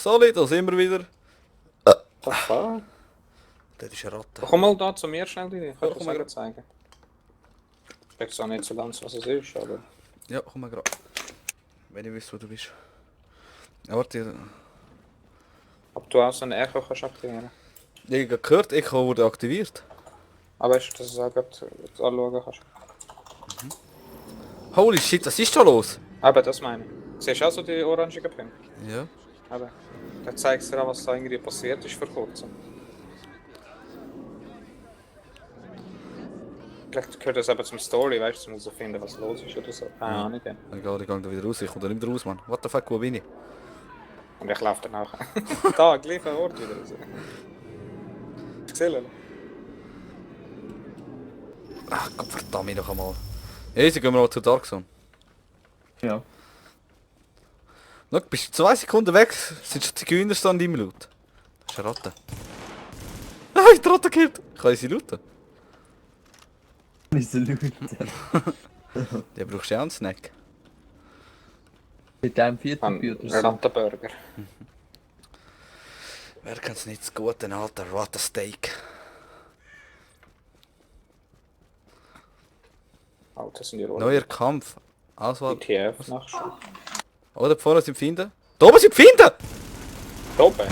Solid, da sind wir wieder. Das war. Das ist eine Ratte. Komm mal da zu mir schnell, die kann ich komm das mal selber zeigen. Ich weiß auch nicht so ganz, was es ist, aber... Ja, komm mal gerade. Wenn ich wüsste, wo du bist. Ja, warte, Ob du auch so ein Echo kannst aktivieren. ich habe gehört, Echo wurde aktiviert. Aber weißt du, dass du es auch gerade anschauen kannst? Holy shit, was ist da los? Aber das meine ich. Siehst du auch so die orangen Punkte? Ja. Aber da zeigst du dir auch, was da irgendwie passiert ist vor kurzem. Vielleicht gehört das aber zum Story, weißt du, um herauszufinden, was los ist oder so. Keine Ahnung. Ja. Egal, ich gehe da wieder raus, ich komme da nicht mehr raus, Mann. What the fuck, wo bin ich? Und ich laufe dann auch. Da, gleicher Ort wieder raus. Gesehen? Ach Gott, verdammt noch einmal. Easy, gehen wir mal zu Dark Zone. Ja. Schau, bist du 2 Sekunden weg, sind schon Zigeuner so an deinem Loot. Das ist eine Ratte. Ah, ich die Ratte gekillt. Kann ich sie looten? Diese Leute. Der brauchst du ja einen Snack. Mit dem vierten Ein Bier oder so. Rattenburger. Wer kennt's nicht, das gute alte Rattensteak. Oh, das sind die Rollen. Neuer Kampf. Auswahl. ETF nachschauen. Oh, da vorne sind Finden. Da oben sind Finden! Da oben?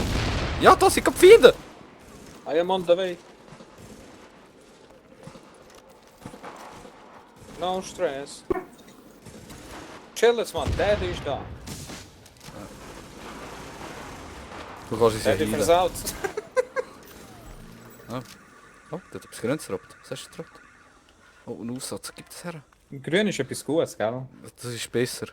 Ja, da sind Finden! I am on the way. No stress. Chill jetzt, Mann. Der ist da. Du kannst Der sie ist heilen. versaut. Oh, der hat etwas Grünes gerobbt. Was hast du gerobbt? Oh, einen Aussatz gibt es her. Grün ist etwas Gutes, gell? Das ist besser.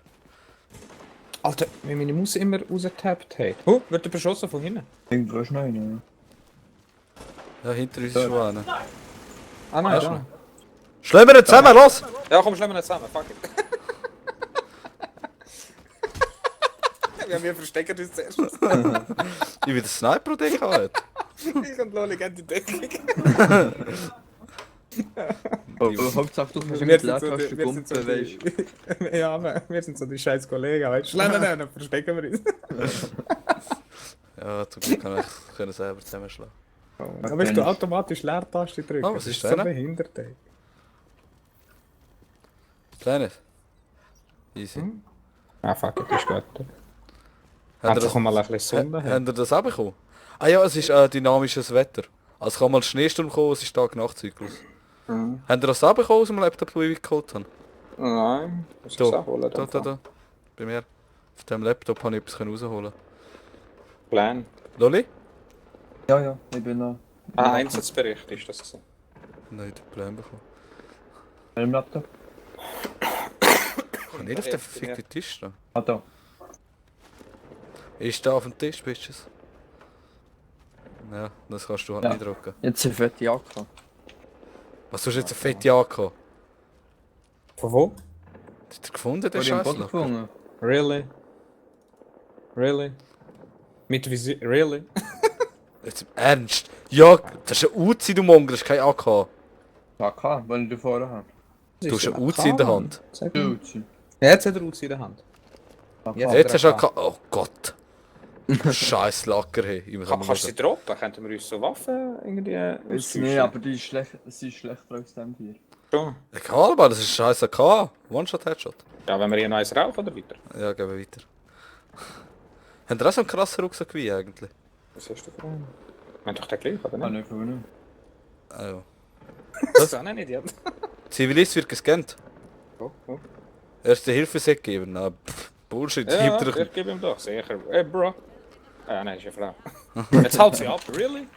Alter, wie meine Maus immer rausgetappt hat. Oh, wird er beschossen von hinten? Irgendwo ist noch einer. Ja, hinter uns ist schon einer. Ah nein, Hast du da. noch? Schlimmer nicht zusammen, los! Ja, komm, schlimmer nicht zusammen, fuck it. Wir verstecken uns zuerst. Ich will den Sniper, den ich habe. Ich und Loli gehen die Deckung. Aber Hauptsache du kannst Wir mit sind so Leertasten die, wir sind so kumpen, weißt die, ja, wir sind so die scheiß Kollegen, weißt du? Nein, dann verstecken wir uns. Ja, zum Glück kann ich können selber zusammenschlagen. Aber wenn du automatisch Leertaste drückst, Oh, was das ist so deiner? behindert, ey. Kleines. Easy. Ah, fuck it, ist gut. Habt ihr Endlich das, kommt mal ein bisschen Sonne. habt ihr das auch bekommen? Ah ja, es ist dynamisches Wetter. Also kann mal Schneesturm kommen, es ist Tag-Nacht-Zyklus. Mhm. Habt ihr das auch bekommen aus dem Laptop, den ich geholt habe? Nein, muss ich Da, es auch holen. da. Bei mir. Auf dem Laptop habe ich etwas rausholen. Plan. Loli? Ja, ja, ich bin noch. Ah, Einsatzbericht ist das gewesen. Nein, den Plan bekommen. Im Laptop. Ich kann nicht auf den verfickten Tisch da. Ah, da. Ist da auf dem Tisch, Bitches? Ja, das kannst du halt Ja. nicht drücken. Jetzt eine fette Jacke. Was hast du jetzt eine fette Jacke? Von wo? Hast du gefunden, den Wurde im Boden Scheißlacker? gefunden. Really? Really? Mit Visier? Really? Jetzt im Ernst? Ja, das ist ein Uzi, du Mongol, das ist kein AK. AK, wenn du vorne hast. Du hast einen Uzi in der Hand. Sag mal. Uzi. Ja, jetzt hat er Uzi in der Hand. Jetzt- Jetzt hast du AK. Oh Gott. Scheiß Lacker, hey. Ich muss Kannst du mal sie droppen? Könnten wir uns so Waffen irgendwie Ist nicht, aber die ist schlecht, sie ist schlechter als dem hier. Schon. Egal, aber das ist ein scheiß AK. One-Shot-Headshot. Ja, wenn wir hier noch eins rauchen oder weiter? Ja, gehen wir weiter. Habt ihr auch so einen krassen Rucksack wie eigentlich? Was hast du für einen? Wir haben doch den gleichen, oder Ah, nicht? nicht gefunden. Ah ja. Das ist auch nicht Idiot. Zivilist wird gescannt. Oh, oh. Erste Hilfe-Set geben. Na, Bullshit. Ja, Gibt er- ich gebe ihm doch, sicher. Hey, Bro. Ah, nein, ist eine Frau. Jetzt haut sie ab, really?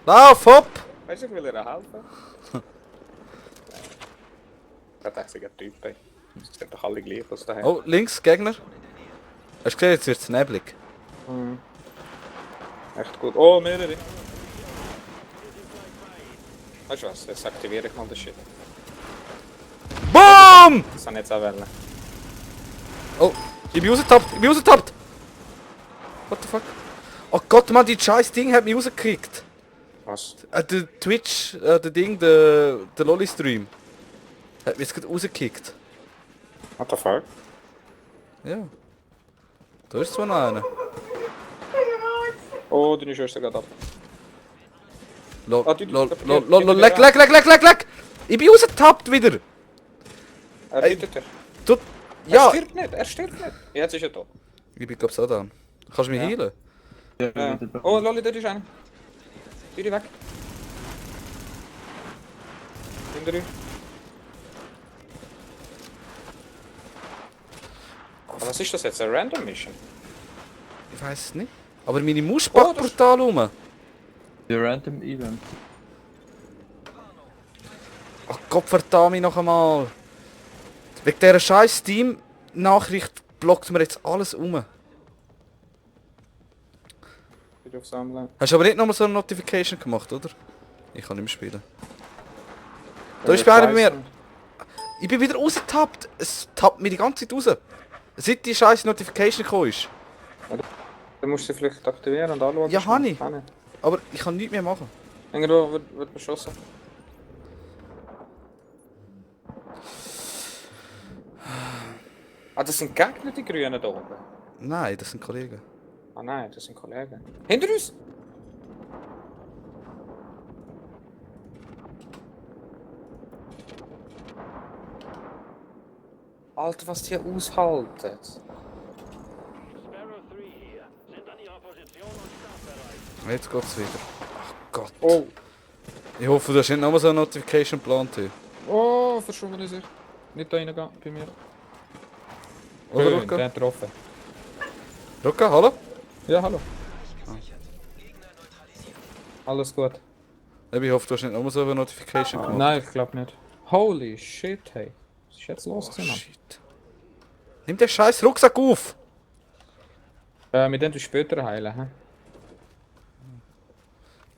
Lauf, hopp! Weißt du, ich will ihr helfen. Das ist ein Typ, ey. Das sind doch alle gleich aus daher. Oh, links, Gegner. Hast du gesehen, jetzt wird es neblig. Mhm. Echt gut. Oh, mehrere. Weißt du was, jetzt aktiviere ich mal das Shit. BOOM! Das kann ich jetzt auch wählen. Oh, ich bin rausgetappt! What the fuck? Oh Gott, Mann, die scheiß Ding hat mich rausgekickt. Was? Der Twitch, der Ding, der Lolli-Stream. Hat mich jetzt gerade rausgekickt. What the fuck? Ja. Da ist zwar noch einer. Oh, deine Schwester geht ab. Lol, Ah, die- lol, die- lol, die- lol, die- lol, die- leck, leck, leck, leck, leck, leck! Ich bin rausgetappt wieder! Er Ey. bittet er. Du... Er Ja! stirbt nicht, er stirbt nicht. Jetzt ist er da. Ich bin glaub so da. Kannst du mich Ja. heilen? Ja, Ja. wieder Oh, Lolli, dort ist einer. Bitte weg. Hinter dir. Aber was ist das jetzt? Eine Random Mission? Ich weiß es nicht. Aber meine Maus packt das- brutal rum. Die Random Event. Ach Gott verdammt mich noch einmal. Wegen dieser scheiß Steam-Nachricht blockt mir jetzt alles um. Bitte auf Sammeln. Hast du aber nicht nochmal so eine Notification gemacht, oder? Ich kann nicht mehr spielen. Da ist einer bei mir. Ich bin wieder rausgetappt. Es tappt mir die ganze Zeit raus. Seit die scheiß Notification gekommen ist. Dann musst du sie vielleicht aktivieren und anschauen. Ja, habe ich. Kann nicht. Aber ich kann nichts mehr machen. Irgendwo wird beschossen. Ah, das sind Gegner, die Grünen da oben. Nein, das sind Kollegen. Ah nein, das sind Kollegen. Hinter uns! Alter, was die aushalten. Sparrow 3 hier. Sind an Ihrer Position und startbereit. Jetzt geht's wieder. Ach Gott. Oh, Ich hoffe, du hast nicht nochmal so eine Notification geplant. Hier. oh, verschwunden sich. Nicht da reingehen, bei mir. Oder, Schön, Ruka? der hat getroffen. Ruka, hallo? Ja, hallo. Alles gut. Ich hoffe, du hast nicht nochmal so eine Notification gemacht. Nein, ich glaube nicht. Holy shit, hey. Was ist jetzt los Oh, gewesen, Mann? shit. Nimm den scheiß Rucksack auf! Wir den später heilen, hä?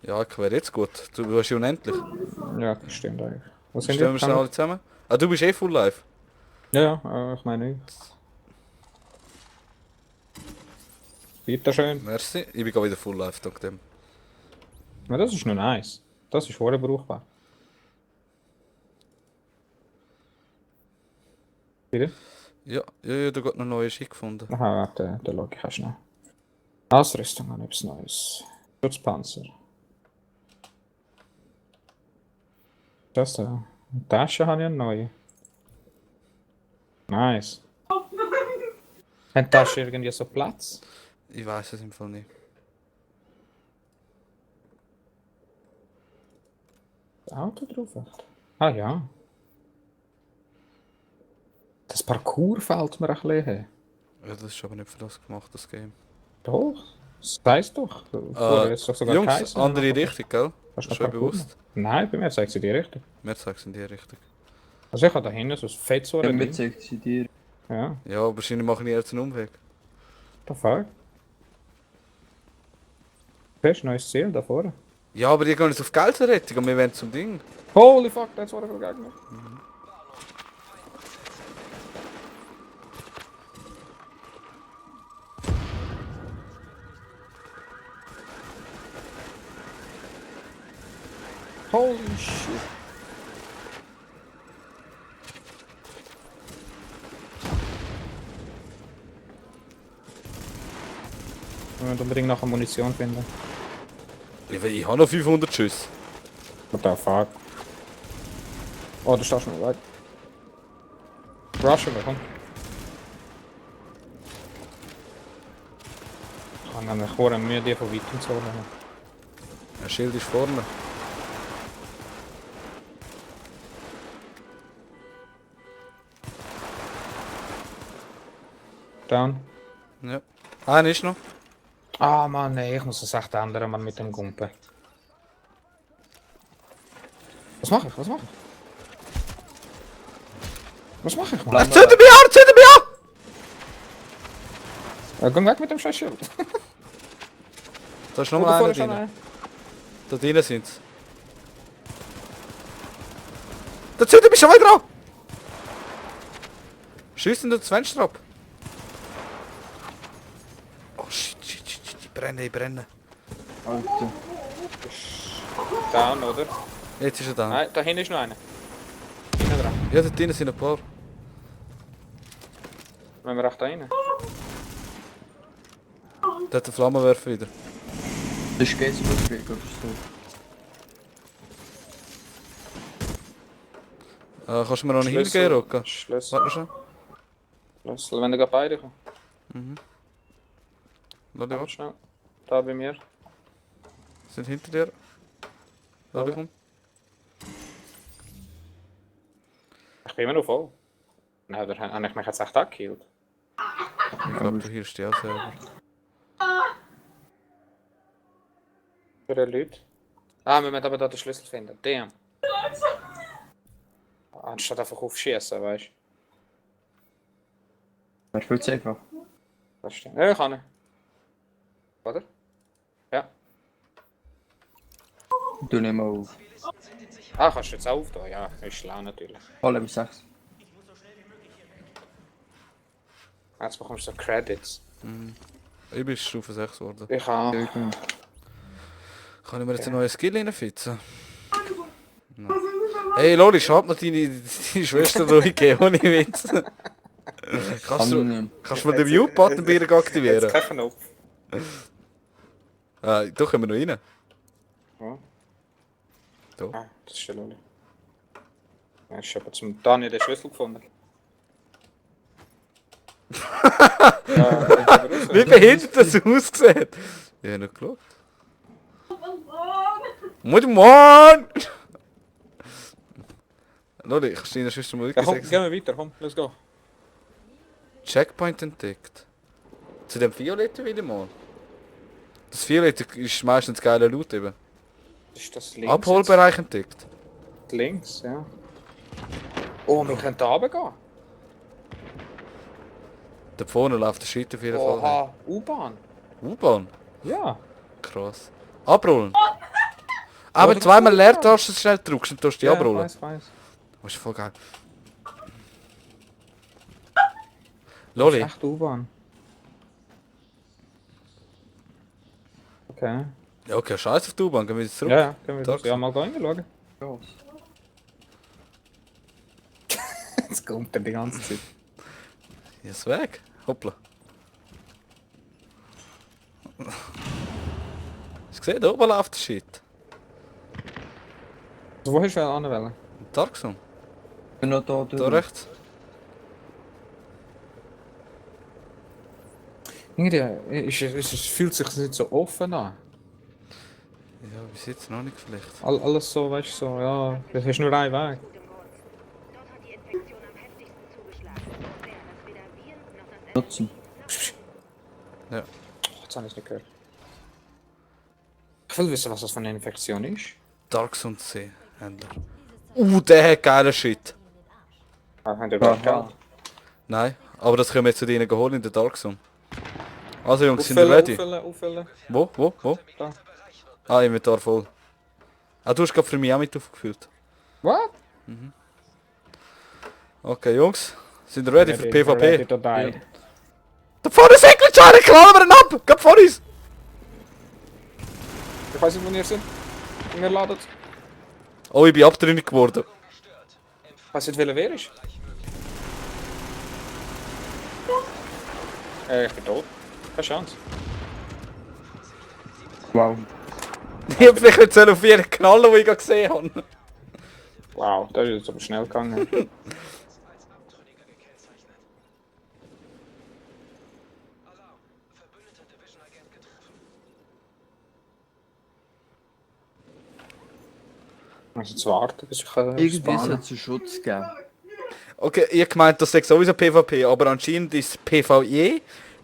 Ja, ich wäre jetzt gut. Du hast ja unendlich. Ja, das stimmt eigentlich. Wo sind Stellen wir schnell alle zusammen. Ah, du bist eh full live. Ja, ja, ich meine ich. Bitteschön. Merci. Ich bin gerade wieder full live, dank dem. Ja, das ist noch nice. Das ist vorher brauchbar. Bitte? Ja, ja, da hat noch neue Schick gefunden. Aha, warte, der log ich auch schnell. Ausrüstung an etwas Neues. Schutzpanzer. Das da. Tasche habe ich eine neue. Nice. Hat die Tasche irgendwie so Platz? Ich weiß es im Fall nicht. Das Auto drauf? Echt? Ah ja. Das Parcours fällt mir ein bisschen. Ja, das ist aber nicht für das gemacht, das Game. Doch, das heisst doch. Vorher jetzt doch sogar Jungs, geheißen. andere Richtung, gell? Hast du Schon noch Parcours bewusst. gemacht? Nein, bei mir zeigt sie die Richtung. Mehr zeigst in die Richtung. Also ich habe da hinten so ein Fett Ja, mit zeigt sie dir. Ja, Ja, wahrscheinlich mache ich jetzt einen Umweg. da fahr. Siehst du, neues Ziel da vorne. Ja, aber die gehen jetzt auf Geldrettung und wir werden zum Ding. Holy fuck, das war der Gegner. Holy shit. Wir müssen unbedingt nachher Munition finden. Ich habe noch 500 Schüsse. What the fuck? Oh, du stehst noch weit. Rushen wir, komm. Ich kann nämlich vorher mir die von weitem zu holen. Ein Schild ist vorne. Down. Ja. Einer ist noch. Ah Mann, nee, ich muss das echt ändern, Mann, mit dem Gumpen. Was mache ich? Was mache ich? Was mache ich, Mann? Zünd mich an! Zünd mich an! Geh weg mit dem scheiß Schild. Da ist Oh, noch da mal vorne einer ist schon drin. einer. Da drinnen sind sie. Da zündet mich schon wieder an! Schiessen durch das Fenster ab. Oh shit, shit, shit, shit. Ich brenne, ich brenne. Alter. Down, oder? Jetzt ist er da. Nein, da hinten ist noch einer. Hinten dran. Ja, da drinnen sind ein paar. Wenn wir echt da rein. Der hat den Flammenwerfer wieder. Das ist Geistesüberblick oder so. Kannst du mir noch einen Heal geben, Roka? Schlüssel. Warte schon. Schlüssel, wenn du beide kommst. Lass dich Warte ab. schnell. Da bei mir. Sind hinter dir. Lass dich um. Ich bin immer noch voll. Nein, oder habe ich mich jetzt echt angekillt? Ich glaube, du healst dich auch selber. Für die Leute. Ah, wir müssen aber da den Schlüssel finden. Damn. Anstatt einfach aufschießen, weißt du. Wer spielt es einfach? Das stimmt. Ja, kann ich. Oder? Ja. Du nimm mal auf. Ah, kannst du jetzt auch da? Ja, ist schlau natürlich. Oh, Level 6. Jetzt bekommst du so Credits. Ich bin Stufe 6 geworden. Ich habe. Irgendwo. Kann ich mir jetzt einen neuen Skill reinfitzen? No. Hey Loli, schau mir deine Schwester ruhig geben, ohne Witz. Kannst du mir den Mute-Button wieder aktivieren? Jetzt kein Knopf. Da können wir noch rein. Ja. Da. Ah, das ist der Loli. Ja, ich habe zum Daniel den Schlüssel gefunden. Wie behindert das ausgesehen? Ich habe nicht geschaut. Mann! Loli, ich stehe in der Schwester mal Ja, komm, wirklich gehen wir weiter, komm, let's go. Checkpoint entdeckt. Zu dem Violetten wieder mal. Das Violette ist meistens geile Loot eben. Ist das links? Abholbereich entdeckt. Jetzt? Links, ja. Oh, wir können da runtergehen. Da vorne läuft der Shit auf jeden Fall. Oha, U-Bahn. U-Bahn? Ja. Krass. Abrollen. Aber zweimal Leertaste schnell drückst und tust die Ja, abrollen. weiß. Das ist voll geil. Das Loli, ist echt U-Bahn. Okay. ja okay, scheiß auf die U-Bahn, gehen wir jetzt zurück. Ja, können wir Dark das ja mal schauen. Ja. Jetzt kommt er die ganze Zeit. Jetzt weg. Hoppla. Hast du gesehen, da oben läuft der Shit. Also, wo hast du anwählen? Dark Zone. Ich bin noch da Da drüben. rechts. Irgendwie es fühlt sich nicht so offen an. Ja, bis jetzt noch nicht vielleicht. Alles so, weißt du, so, ja, das ist nur ein Weg. Dort hat die Infektion am heftigsten zugeschlagen. Weder das weder Viren noch das Nutzen. Ja. Oh, jetzt habe ich es nicht gehört. Ich will wissen, was das für eine Infektion ist. Dark Zone C. Händler. Der hat geilen Shit. Ah, habt ihr überhaupt Aha. Geld? Nein, aber das können wir jetzt zu denen holen in der Dark Zone. Also Jungs, sind wir ready? Auffüllen. Wo? Da. Ah, Inventar voll. Ah, du hast gerade für mich auch mit aufgefüllt. What? Okay, Jungs. Sind wir ready für PvP? Ready to die. Da vorne ist Ecklenschein, klauen wir ihn ab! Geh vor uns! Ich weiß nicht, wo ihr seid. Und wir laden. Oh, ich bin abtrünnig geworden. Ich weiß nicht, wer ist. Ich bin tot. Keine Chance. Wow. Ich hab vielleicht nicht auf jeden knallen, die ich gerade gesehen habe. Wow, das ist jetzt aber schnell gegangen. Ich muss jetzt warten, bis ich Irgendwie spawnen. sollte es einen Schutz geben. Okay, ihr gemeint, das ist sowieso PvP, aber anscheinend ist es PvE,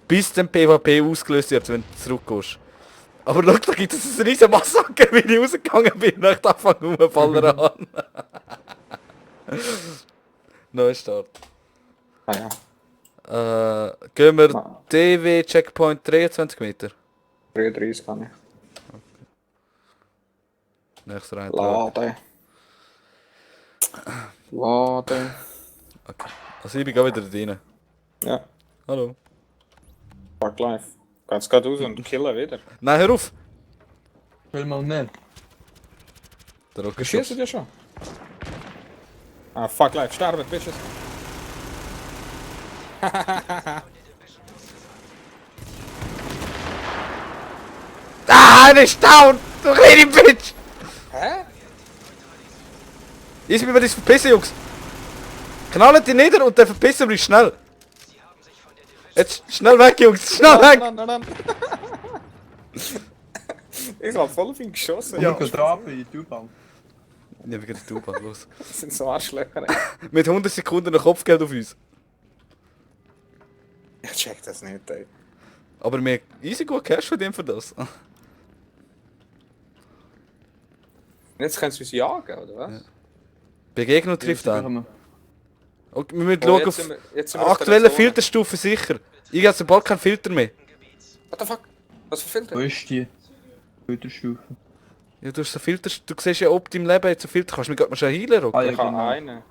bis dann PvP ausgelöst wird, wenn du zurückgehst. Aber schau, da gibt es ein riesen Massaker, wie ich rausgegangen bin nach dem Anfang umfallen an. Neuer Start. Ah ja, Gehen wir Ah. DW Checkpoint 23 Meter. 33 kann ich. Nächster rein. Laden. Laden. Okay. Also ich bin gerade wieder drin. Ja, Hallo. fuck life. Geht's gerade raus und killen wieder. Nein, hör auf! Will mal nicht. Der Rocker Schießen die schon? Ah, fuck life, sterben, bitches. einer ist down! Du kleine Bitch! Hä? Easy, wir werden uns verpissen, Jungs. Knallen die nieder und dann verpissen wir uns schnell. Jetzt schnell weg, Jungs, schnell weg! Nein, nein, nein. Ich hab voll auf ihn geschossen. Ja. Ich drauf in die U-Bahn. Ja, wir gehen die U-Bahn los. Das sind so Arschlöcher. Mit 100 Sekunden noch Kopfgeld auf uns. Ich check das nicht, ey. Aber wir easy gut Cash von dem für das. Und jetzt können sie uns jagen, oder was? Begegnung trifft an. Okay, wir müssen Oh, schauen jetzt auf sind wir auf der aktuelle Zone. Filterstufe sicher. Ich habe bald keinen Filter mehr. What the fuck? Was für Filter? Wo ist die? Filterstufe. Ja, du hast so Filter, du siehst ja, ob du im Leben jetzt so Filter kannst. Wir gehen schon heilen, Rock. Ah, ja, Ich habe genau. einen.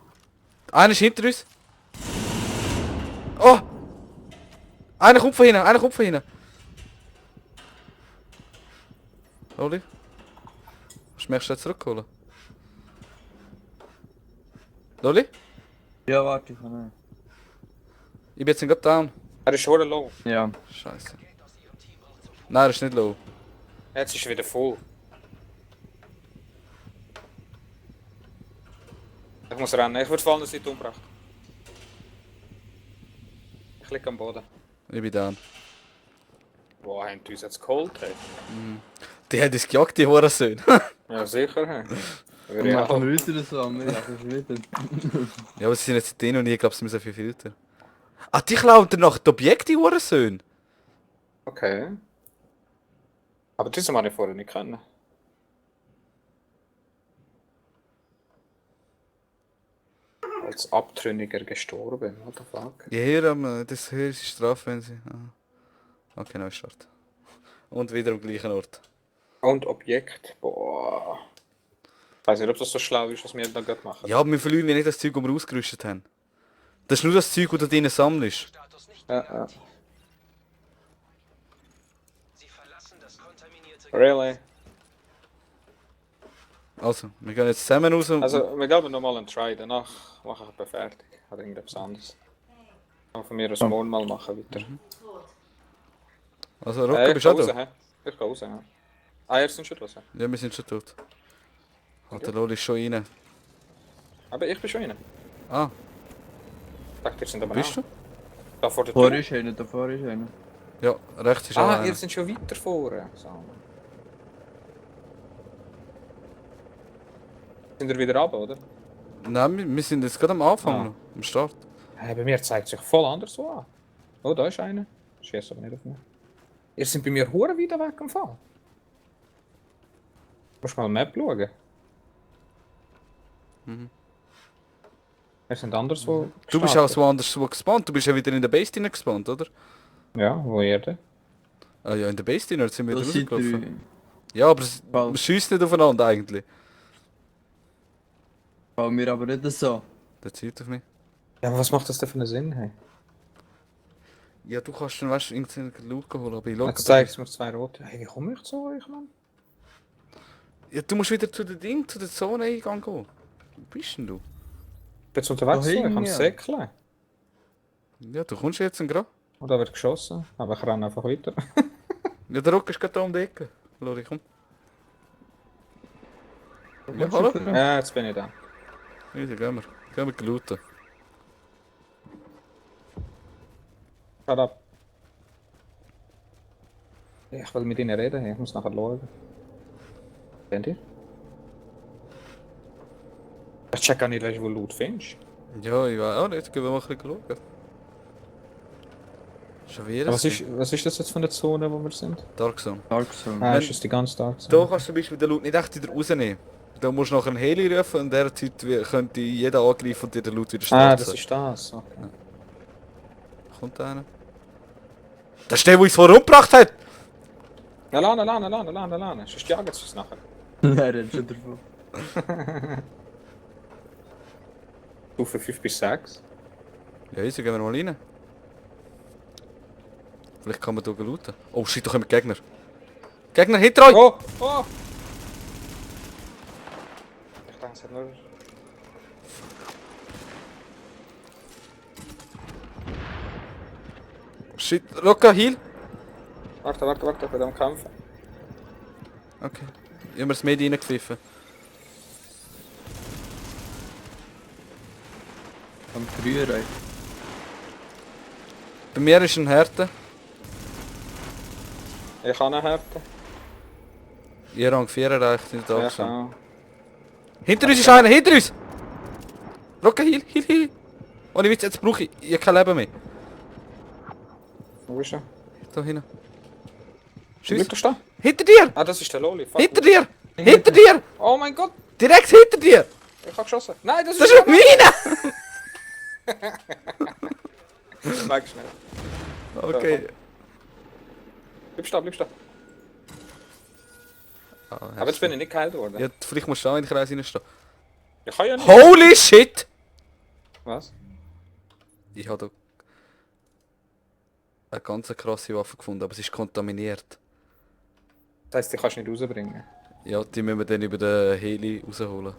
Einer ist hinter uns. Oh! Einer kommt von hinten, einer kommt von hinten. Oli? Was möchtest du jetzt zurückholen? Loli? Ja, warte, ich kann nicht. Ich bin jetzt gerade down. Er ist schon low. Ja. Scheiße. Nein, er ist nicht low. Jetzt ist er wieder voll. Ich muss rennen. Ich würde fallen, dass ich umgebracht. Ich liege am Boden. Ich bin down. Wow, haben die uns jetzt geholt? Hey? Die haben uns gejagt, die Hurensöhne. Ja, sicher. Hey. Würde Wir ich auch. machen wieder so, wir machen es wieder. Ja, aber sie sind jetzt drin und ich glaube, sie müssen viel filtern. Ah, die klauen danach die Objekte, die Hurensöhne. Okay. Aber diese habe ich vorher nicht kennen. Als Abtrünniger gestorben, what the fuck? Ja, hier, das hier ist die Strafe, wenn sie... Ah. Okay, Neustart. Und wieder am gleichen Ort. Und Objekt, boah. Ich weiß nicht, ob das so schlau ist, was wir da gerade machen. Ja, aber wir verlieren ja nicht das Zeug, das wir ausgerüstet haben. Das ist nur das Zeug, das du drinnen sammelst. Ja. Really? Also, wir gehen jetzt zusammen raus und... Also, wir geben nochmal einen Try, danach mache ich etwas fertig. Oder irgendetwas anderes. Kann von mir aus morgen mal machen weiter. Also, Rocco, bist du auch raus, da? hä? Ich kann raus, ja. Ah, ihr sind schon raus. Ja, wir sind schon tot. Hat der Loli ist schon rein. Aber ich bin schon rein. Ah, Ich dachte, ihr sind aber bist du? auch. Da vor der Davor Tür. ist einer, davor ist einer. Ja, rechts ist auch Ah, einer. ihr seid schon weiter vorne. So. Sind wir wieder runter, oder? Nein, wir sind jetzt gerade am Anfang Ah. noch, am Start. Hey, bei mir zeigt sich voll anders so an. Oh, da ist einer. Schießt aber nicht auf mich. Ihr seid bei mir hure wieder weg am Fall. Musst mal eine Map schauen. Wir sind anderswo. Du bist auch woanders so gespawnt, du bist ja wieder in der Base drin gespawnt, oder? Ja, wo ihr denn? Ah ja, in der Base drin, jetzt sind wir Das wieder sind rausgelaufen. drei. Ja, aber Wow. wir schiessen nicht aufeinander eigentlich. Bauen wir aber nicht so. Der zieht auf mich. Ja, aber was macht das denn für einen Sinn? Hey? Ja, du kannst dann, weißt du, irgendeinen Luke holen, aber ich schaue. Jetzt zeigt es mir zwei rote. Hey, wie komme ich zu euch, Mann? Ja, du musst wieder zu der Ding, zu der Zone-Eingang gehen. Wo bist denn du? Ich bin jetzt unterwegs, Da so, ich hinten, am ja. Säckeln. Ja, du kommst jetzt gerade. Und da wird geschossen, aber ich renne einfach weiter. Ja, der Rock ist gerade da um die Ecke. Lori, komm. Ja, hallo? Ja, jetzt bin ich da. Ja, gehen wir. Gehen wir looten. Shut up. Ich will mit ihnen reden, ich muss nachher schauen. Kennt ihr? Ich check auch nicht, weißt du, wo du laut findest. Ja, ich weiß auch nicht. Gehen wir mal ein bisschen schauen. Schon wieder? Was ist das jetzt von der Zone, wo wir sind? Dark Zone. Dark Zone. Ah, Wenn- ist das die ganze Tag? Da kannst du zum Beispiel den Loot nicht echt wieder rausnehmen. Da musst du nachher einen Heli rufen und in dieser Zeit könnte jeder angreifen und dir den Loot wieder starten. Ah, das ist das. Okay. Kommt einer? Das ist der, der uns vorher umgebracht hat! Ja, lana. Sonst jagen sie es nachher. Er redet schon davon. Stufe 5 bis 6. Ja, easy, gehen wir mal rein. Vielleicht kann man hier looten. Oh shit, da kommen Gegner. Gegner hinter euch! Oh! Oh! Ich dachte, es hat nur... Shit, Rocca, heal! Warte, ich bin am Kämpfen. Okay. Ich habe mir das Medi reingepfiffen. Am Frührein. Bei mir ist ein Härte. Ich kann eine Härte. Ihr Rang 4 erreicht nicht da. Ich kann. Hinter uns ist einer, hinter uns! Rocker, heal. Ohne Witz, jetzt brauche ich kein Leben mehr. Wo ist er? Da hinten. Tschüss. Tschüss. Bleibt er stehen? Hinter dir! Ah, das ist der Loli. Fuck. Hinter dir! Hinter dir! Oh mein Gott, Direkt hinter dir! ich hab geschossen. Nein, das Das ist ist meine! Weg schnell. Okay. Bleib stehen. Aber jetzt bin ich nicht geheilt worden. Ja, vielleicht musst du auch in den Kreis reinstehen. Ich kann ja nicht. Holy shit! Was? Ich habe da eine ganz krasse Waffe gefunden, aber sie ist kontaminiert. Das heisst, die kannst du nicht rausbringen. Ja, die müssen wir dann über den Heli rausholen.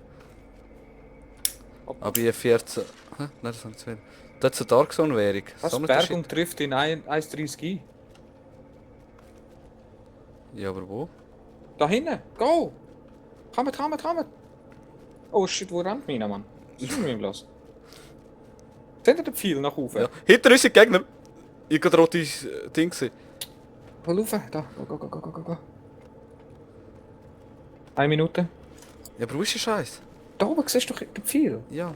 Aber ich 14... Hä? Nein, das haben wir das ist eine Dark Zone Währung. Was? Sammelt der Bergung Shit? trifft in 1,30 ein. Ja, aber wo? Da hinten, go! Kommt! Oh shit, wo rennt meiner Mann? Was ist mit ihm los? Seht ihr den Pfeil nach oben? Ja. Hinter uns sind Gegner! Ich hab gerade rotes Ding gesehen. Wo rauf? Da, go. 1 Minute. Ja, aber wo ist der Scheiß? Da oben siehst du doch den Pfeil. Ja.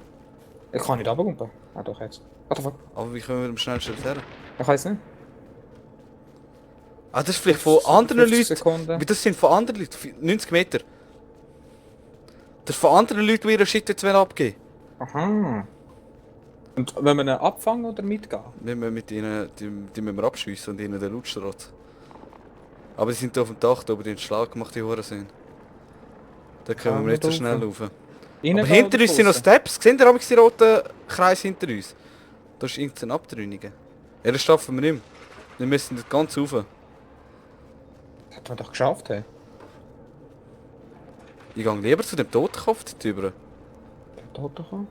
Ich kann nicht runterkumpen. Ah doch, jetzt. What the fuck? Aber wie kommen wir am schnellsten her? Ich weiß nicht. Ah, das ist vielleicht von anderen 50 Leuten. Sekunden. Wie das sind von anderen Leuten. 90 Meter. Das ist von anderen Leuten, die ihre Shit jetzt abgeben. Aha. Und wenn wir ihn abfangen oder mitgehen? Wir müssen mit ihnen, die müssen wir abschiessen und ihnen den Lutschrot. Aber die sind da auf dem Dach, aber die haben Schlag gemacht, die Huren sind. Da kommen wir nicht so schnell rauf. Aber hinter uns sind noch Steps. Seht ihr die roten Kreis hinter uns? Da ist irgendein Abtrünniger. Ja, das schaffen wir nicht mehr. Wir müssen das ganz rauf. Das hat man doch geschafft, hey. Ich gehe lieber zu dem Totenkopf dort rüber. Der Tote kommt.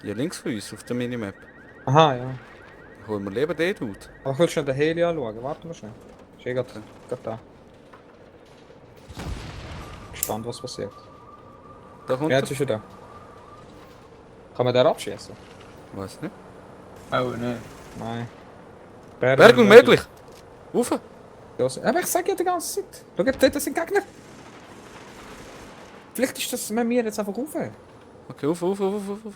Ja, links von uns, auf der Minimap. Aha, ja. Holen wir lieber den Dude. Aber ich will schnell den Heli anschauen. Warten wir schnell. Ist eh gerade da. Gespannt, was passiert. Da kommt Ja, er. jetzt ist er da. Kann man den abschießen? Weiß nicht. Oh ne. Nein. Bergung möglich. Rauf. Aber ich sag ja die ganze Zeit. Schau, dort sind Gegner. Vielleicht ist das mit mir jetzt einfach rauf. Okay, auf. 20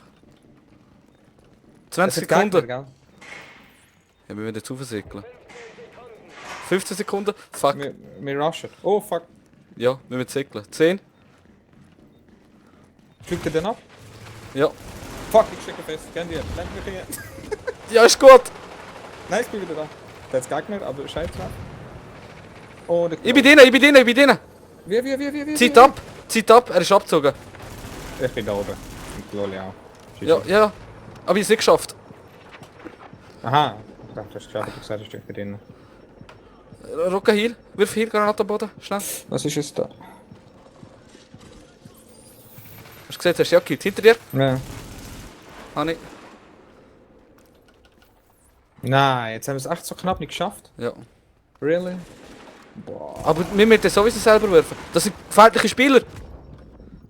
Das sind Sekunden. Gegner, gell? Ja, wir müssen jetzt raufsäckeln. 15 Sekunden. Fuck. Wir rushen. Oh fuck. Ja, wir müssen säckeln. 10. Fliegt er den ab? Ja. Fuck, ich stecke fest. Kennt ihr? Lenk mich hier. Ja, ist gut. Nein, ich bin wieder da. Der ist Gegner, aber scheiße. Oh, der Ich bin drinnen. Wie? Zeit ab. Er ist abgezogen. Ich bin da oben. Und Loli auch. Ja. Aber ich habe es nicht geschafft. Aha. Ich dachte, du hast geschafft, du gesagt, ich bin drin. Rocker hier. Wirf hier Granate am Boden. Schnell. Was ist es da? Hast du gesehen, hast du ja gekillt. Hinter dir. Ja. Habe ich. Nein, jetzt haben wir es echt so knapp nicht geschafft. Ja. Really? Boah. Aber wir müssen das sowieso selber werfen. Das sind gefährliche Spieler.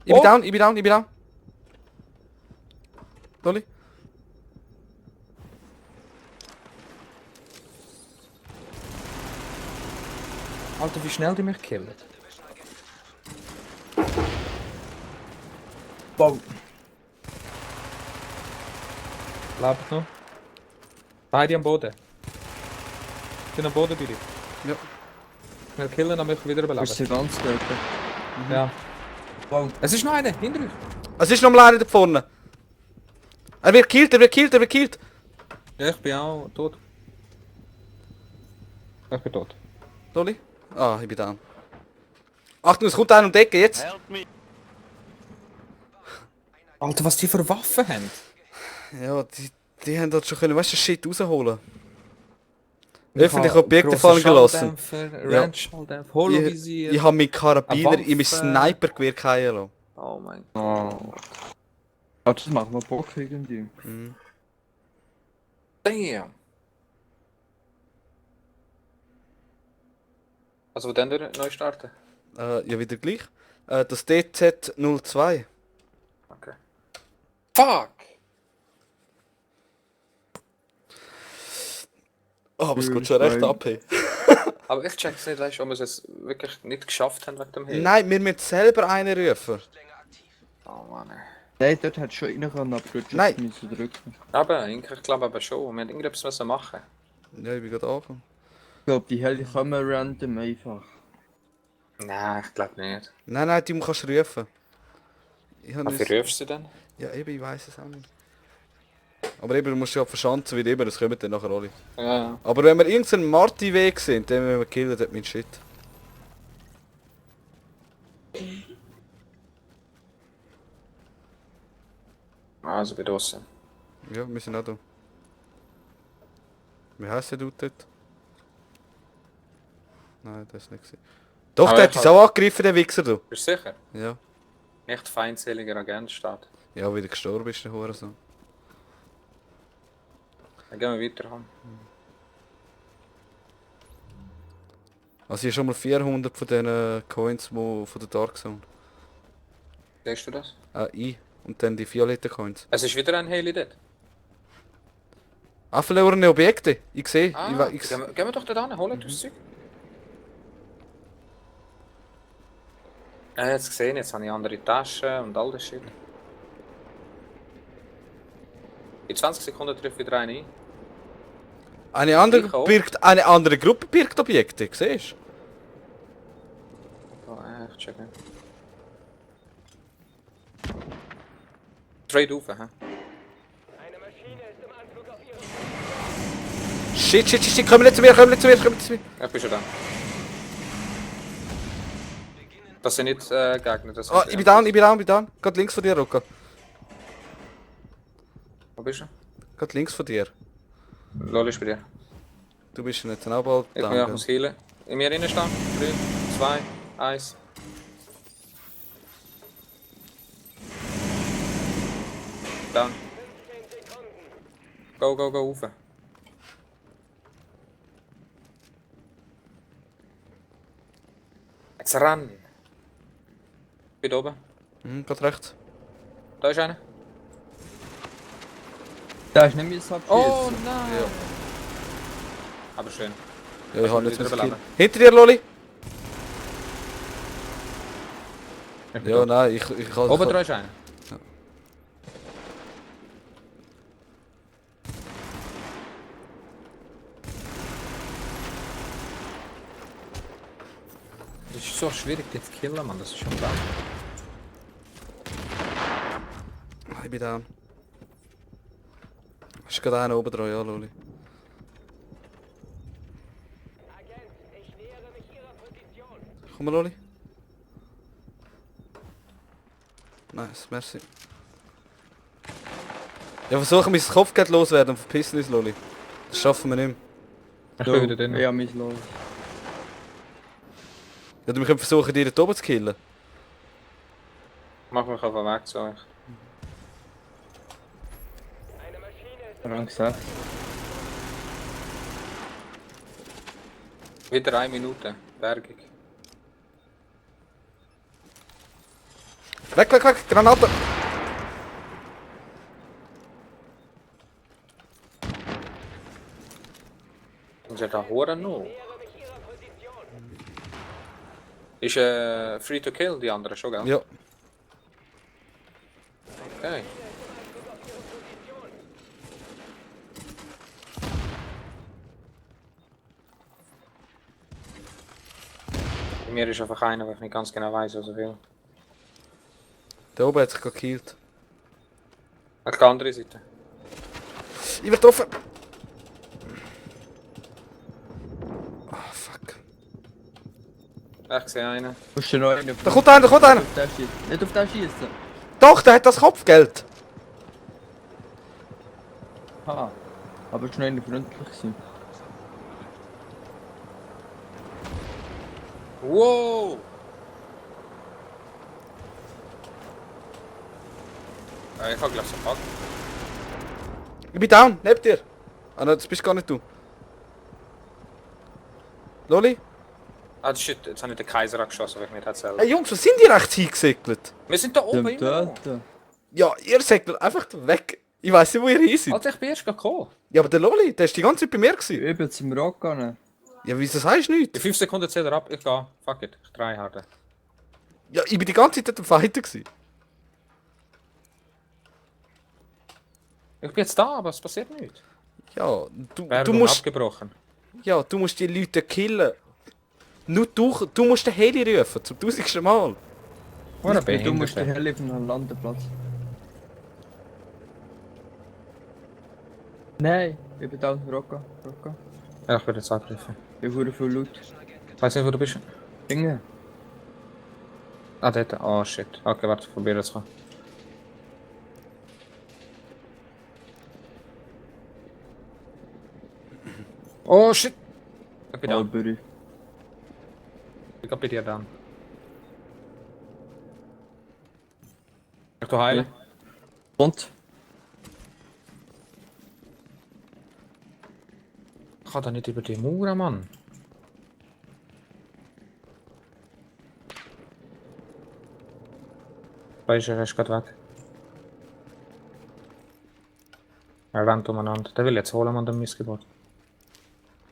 Ich bin down. Dolly. Alter, wie schnell die mich killen. Wow. Lebt noch. Beide am Boden. Sind am Boden bei dir. Ja. Wir killen, dann möchten wir wieder Bist beleben. du ganz dort? Ja. Wow. Es ist noch einer, hinter uns. Es ist noch mal einer da vorne. Er wird gekillt. Ja, ich bin auch tot. Ich bin tot. Dolly. Ah, ich bin down. Achtung, es kommt einer um die Ecke, jetzt. Help me. Alter, was die für Waffen haben. Ja, die haben dort schon können, weißt du, Shit rausholen. Öffentlich Objekte fallen gelassen. Ja. Ranch-Schalldämpfer, Holovisier. Ich habe meinen Karabiner Eine in mein Waffe. Snipergewehr fallen lassen. Oh mein Gott. Oh. Ah, das macht mal Bock irgendwie. Damn. Also dann neu starten. Ja, wieder gleich. Das DZ02. Okay. Fuck! Oh, aber es geht schon recht ab. Hey. Aber ich check's nicht, weißt du, ob wir es wirklich nicht geschafft haben wegen dem Hehl. Nein, wir müssen selber einen rufen. Oh Mann. Ey. Nein, dort hat es schon rein können, aber dort Nein. müssen drücken. Aber ich glaube aber schon, wir haben irgendetwas müssen machen. Ja, ich bin gerade angefangen. Ich glaube, die Heli kommen random einfach. Nein, ich glaube nicht. Nein, die kannst du rufen. Ich hab Aber nicht- wie rufst du denn? Ja, eben, ich weiß es auch nicht. Aber eben, du musst ja verschanzen wie immer, das kommen dann nachher alle. Ja. Aber wenn wir irgendeinen Marty-Weg sind, den müssen wir killen, dort mein Shit. Also bei draussen. Ja, wir sind auch da. Wie heisst der Dude dort? Nein, das ist nicht gewesen. Doch, Aber der ich hat uns auch angegriffen, der Wichser, du. Bist du sicher? Ja. Nicht feindseliger Agent steht. Ja, wie der gestorben ist, der Hurensohn. Dann gehen wir weiter. Han. Also hier schon mal 400 von diesen Coins von der Dark Zone. Siehst du das? Ich. Und dann die violetten Coins. Es ist wieder ein Heli dort. Verlorene Objekte. Ich sehe. Ich gehen wir doch da hin, holen das Zeug. Jetzt gesehen, jetzt habe ich andere Taschen und all das Shit. In 20 Sekunden treffe ich wieder einen ein. Ich auch. Eine andere Gruppe birgt Objekte, siehst Oh, ich check nicht. Trade auf, hä? Eine Maschine ist im Anflug auf ihre... du? Shit, komm nicht zu mir. Ich bin schon da. Das sind nicht Gegner, das sind Oh, ich bin down. Gerade links von dir, Rocco. Wo bist du? Gerade links von dir. Lol ist bei dir. Du bist jetzt auch bald Ich down. bin auch gell? muss healen. In mir innen stehen. 3, 2, 1. Down. 15 Sekunden. Go, rauf. Jetzt ran. Bin oben. Gerade rechts. Da ist einer. Da ist nicht mehr so Oh nein! Ja. Aber schön. Ja, ich habe Wieder jetzt was überleben. gekillt. Hinter dir, Loli! Ja, nein, ich kann... Oben dran ist einer. Das ist so schwierig, die zu killen, Mann. Das ist schon klar. Ich bin down. Ist gerade einer oben dran, ja, Loli. Agent, ich nähere mich ihrer Position. Komm mal, Loli. Nice, merci. Ja, versuchen mein Kopfgeld loswerden und verpissen uns, Loli. Das schaffen wir nicht mehr. Ich bin wieder drin. Ja, mein Los. Ja, wir können versuchen, die dort oben zu killen. Mach mich auf den Weg zu euch. Eine Maschine ist Rang 6. Wieder 1 Minute. Bergung. Weg, Granate! Sind ihr da Huren noch? nähere mich ihrer Position. Ist free to kill, die anderen schon, gell? Ja. Okay. Bei mir ist einfach einer, weil ich nicht ganz genau weiß, was er will. Der oben hat sich gekillt. Auf der anderen Seite. Ich werde offen! Ah, fuck. Ich sehe einen. Musst du noch einen? Da kommt einer! Auf den schießen. Nicht auf den schießen. Doch, der hat das Kopfgeld! Ha. Aber es ist noch einer freundlich gewesen. Wow! Ich hab gleich so gepackt. Ich bin down, neben dir! Ah nein, das bist gar nicht du. Loli? Ah, shit, jetzt habe ich den Kaiser angeschossen, weil ich nicht hätte Hey Jungs, was sind die rechts hingesegelt? Wir sind da oben immer noch. Dort. Ja, ihr segelt einfach weg. Ich weiss nicht, wo ihr hin seid. Alter, ich bin erst gekommen. Ja, aber der Loli, der ist die ganze Zeit bei mir gewesen. Üben zum Rock gehen. Ja, wieso sagst du In nichts? 5 Sekunden zählt er ab, ich gehe. Fuck it, ich drehe hart. Ja, ich bin die ganze Zeit am Fighten gewesen. Ich bin jetzt da, aber es passiert nichts. Ja, du Werbung musst... abgebrochen. Ja, du musst die Leute killen. Nur du musst den Heli rufen, zum 1000. Mal. Oder Du musst den Behinderte. Heli auf den Landeplatz. Nein, ich bin da auf dem Rock. Ja, ich werde jetzt angegriffen. Ich wurde viel laut. Weißt du nicht, wo du bist? Dinge. Ah, dort. Oh shit. Okay, warte, ich probiere es zu kommen. Oh shit! Ich bin da. Albury. Ich bin bei dir dann. Ich tu heilen. Und? Ich kann da nicht über die Mauer, Mann. Da ist er gerade weg. Er rennt umeinander. Der will jetzt holen, man, den Missgebot.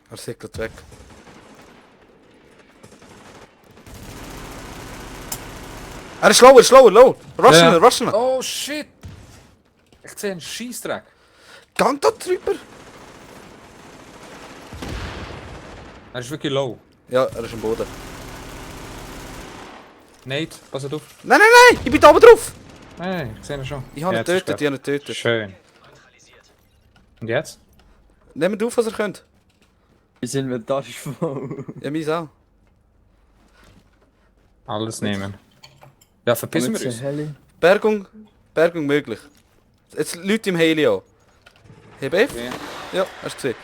Er segelt weg. Er ist low. Russian, Ja. Russian. Oh shit! Ich sehe einen Scheissdreck. Gang da drüber. Er ist wirklich low. Ja, er ist am Boden. Nate, pass auf. Nein, ich bin da oben drauf. Hey, ich sehe ihn schon. Ich habe ihn Jetzt ist getötet, ich habe ihn getötet. Schön. Und jetzt? Nehmt auf, was ihr könnt. Mein Inventar ist voll. Ja, meins auch. Alles nehmen. Ja, verpissen wir uns. Heli. Bergung möglich. Jetzt Leute im Heli an. Heb F? Okay. Ja, hast du gesehen.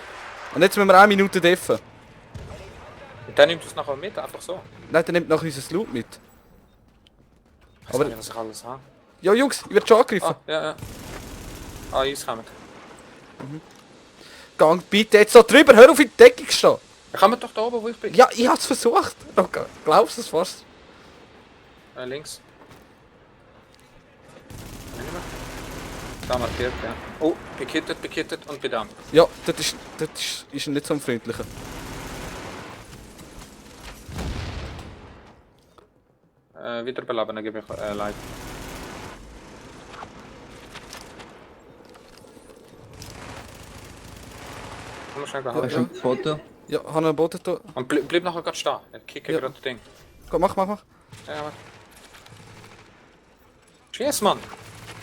Und jetzt müssen wir 1 Minute deffen. Und dann nimmt es nachher mit, einfach so. Nein, der nimmt nachher unser Loot mit. Ich Aber- weiß nicht, was ich alles habe. Ja, Jungs, ich werde schon angegriffen. Ah, ja. Ah, Eis kommen. Gang bitte jetzt da drüber, hör auf in die Deckung zu stehen. Kommen doch da oben, wo ich bin. Ja, ich hab's versucht. Okay. Glaubst du es fast? Links. Da markiert, ja. Oh, bekittet und bedankt. Ja, das ist nicht so ein freundlicher. Wiederbeleben, dann gebe ich Leid. Komm mal schnell Hast gehalten. du ein Foto? Ja, habe einen Boden da. Und bleib nachher gerade stehen. Ich kicke Ja. gerade das Ding. Komm, mach. Ja, warte. Schieß, Mann!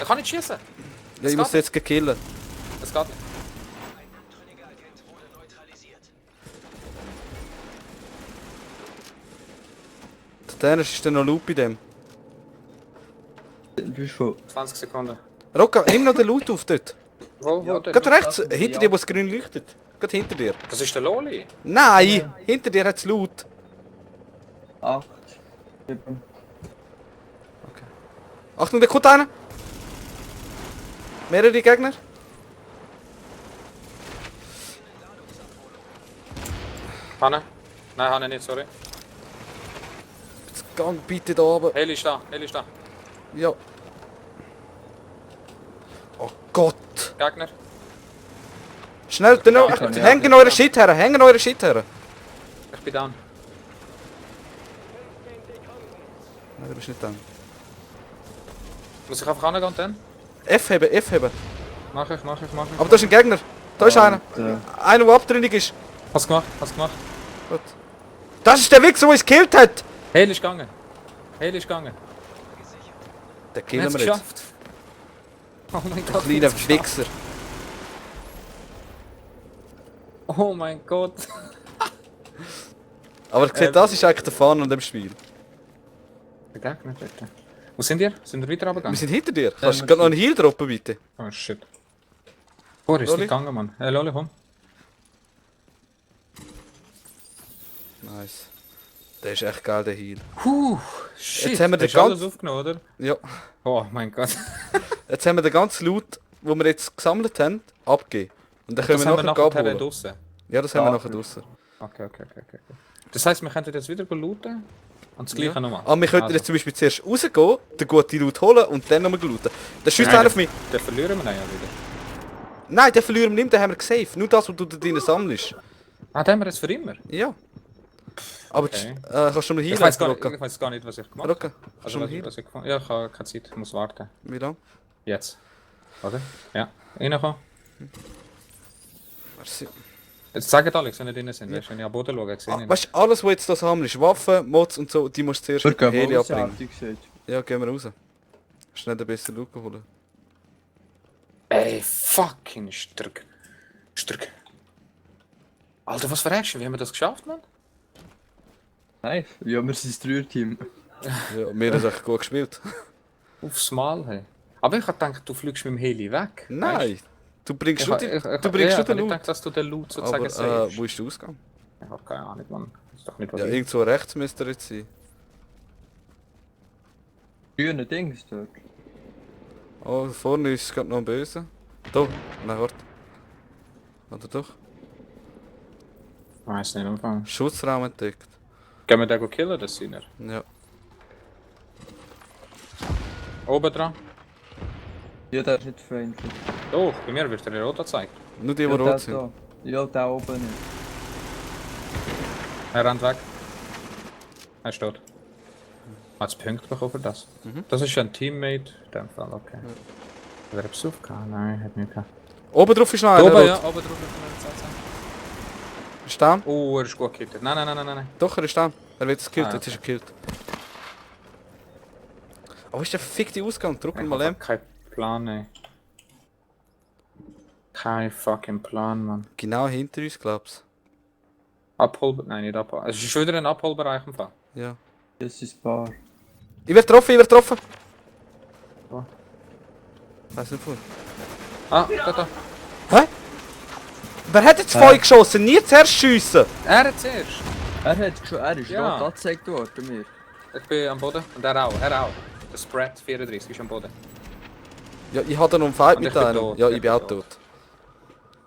Ich kann nicht schießen! Ja, ich muss jetzt killen. Das geht nicht. Der ist dann noch Loot bei dem. Du bist voll. 20 Sekunden. Rocca, nimm noch den Loot auf dort. Wo dort? Gerade rechts, hinter dir, wo es grün leuchtet. Gerade hinter dir. Das ist der Loli. Nein, hinter dir hat es Loot. 8. 7. Achtung, da kommt einer. Mehrere Gegner. Hanne? Nein, Hanne nicht, sorry. Jetzt gang bitte da oben. Heli ist da, Heli ist da. Ja. Oh Gott. Gegner. Schnell, dann noch, Ja, ja. hängen eure Shit her. Ich bin down. Nein, du bist nicht dran. Muss ich einfach rangehen und dann? F heben. Mach ich. Aber da ist ein Gegner. Da ist einer. Einer, der abtrünnig ist. Hast gemacht. Gut. Das ist der Wichser, der uns gekillt hat. Heli ist gegangen. Den Wir killen haben es wir jetzt. geschafft. Oh mein Gott. wir Kleiner haben's geschafft. Wichser. Oh mein Gott. Aber ich sehe, das ist eigentlich der Fun an dem Spiel. Der Gegner bitte. Wo sind ihr? Sind wir weiter Wir runtergegangen? sind hinter dir. Kannst du gerade noch einen Heal droppen, bitte? Oh shit. Oh, ist Loli? nicht gegangen, Mann. Hey, Loli, komm. Nice. Der ist echt geil, der Heal. Shit. Jetzt haben wir den Hast du alles ganzen- aufgenommen, oder? Ja. Oh mein Gott. Jetzt haben wir den ganzen Loot, den wir jetzt gesammelt haben, abgegeben. Und dann können Das wir haben wir nachher nachher abholen. draussen. Ja, das haben wir Ja. nachher draussen. Okay. Das heisst, wir könnten jetzt wieder looten und das gleiche nochmal. Aber wir könnten jetzt zum Beispiel zuerst rausgehen, den guten Loot holen und dann nochmal looten. Dann schießt einer auf mich. Den verlieren wir dann ja wieder. Nein, den verlieren wir nicht, den haben wir gesaved. Nur das, was du da drinnen sammelst. Ah, den haben wir jetzt für immer? Ja. Aber Okay. kannst du noch Ich hier weiß gar nicht, was ich gemacht habe. Rocker, kannst du Also, noch was, hier? was ich gemacht Ja, ich habe keine Zeit, ich muss warten. Wie lange? Jetzt. Warte. Ja, reinkommen. Merci. Jetzt sagen alle, wenn nicht drin sind. Weißt du, wenn ich am Boden schaue, sehe ich Weißt du, alles, was jetzt da sammelst, Waffen, Mods und so, die musst du zuerst mit dem Heli abbringen. gesagt. Ja, gehen wir raus. Schnell den besten Loot holen. Ey, fucking Stück. Alter, was für Action? Wie haben wir das geschafft, Mann? Nein, ja, wir sind das Dreierteam. Ja, wir haben echt gut gespielt. Aufs Mal, hey. Aber ich hab gedacht, du fliegst mit dem Heli weg. Nein, du bringst Weißt? schon Ich, den Loot. Ich dachte, dass du den Loot sozusagen Aber savest. wo ist der Ausgang? Ich hab keine Ahnung, Mann. Das ist doch nicht was Ja, ich... irgendwo rechts müsste er jetzt sein. Grüne Dings dort. Oh, da vorne ist gerade noch ein Böse. Da, nein, warte. Oder doch? Weiß nicht, Anfang. Schutzraum entdeckt. Gehen wir den killen, das Sinner? Ja. Oben dran. Ja, der ist nicht feindlich. Oh, bei mir wird der rot gezeigt. Nur die, die Ja, der rot sind. da. Ja, der oben nicht. Er rennt weg. Er ist tot. Hat es Punkte bekommen für das? Das ist ein Teammate. In dem Fall, okay. Hat er Besuch gehabt? Nein, hat nicht gehabt. Oben drauf ist noch einer. Oben, rot. ja, oben drauf ist er jetzt. Ist der? Oh, er ist gut gekillt. Nein. Doch, er ist da. Er wird gekillt, Ah, jetzt ist okay. er gekillt. Aber wo ist der verfickte Ausgang? Drück ihn Ich mal hab M. keinen Plan, ey. Kein fucking Plan, Mann. Genau hinter uns, glaubst Abhol... Nein, nicht Abhol... Es ist schon wieder ein Abholbereich im Fall. du? Ja. Das ist Bar. Ich werde getroffen, Wo? Weiß nicht wo. Ah, da. Hä? Wer hat jetzt vorhin geschossen? Nie zuerst schiessen! Er hat zuerst. Er ist Ja. rot angezeigt worden mir. Ich bin am Boden. Und er auch. Der Spread 34 ist am Boden. Ja, ich hatte noch einen Fight Und mit ich bin einem. tot, Ja, ich ich bin bin auch tot. tot.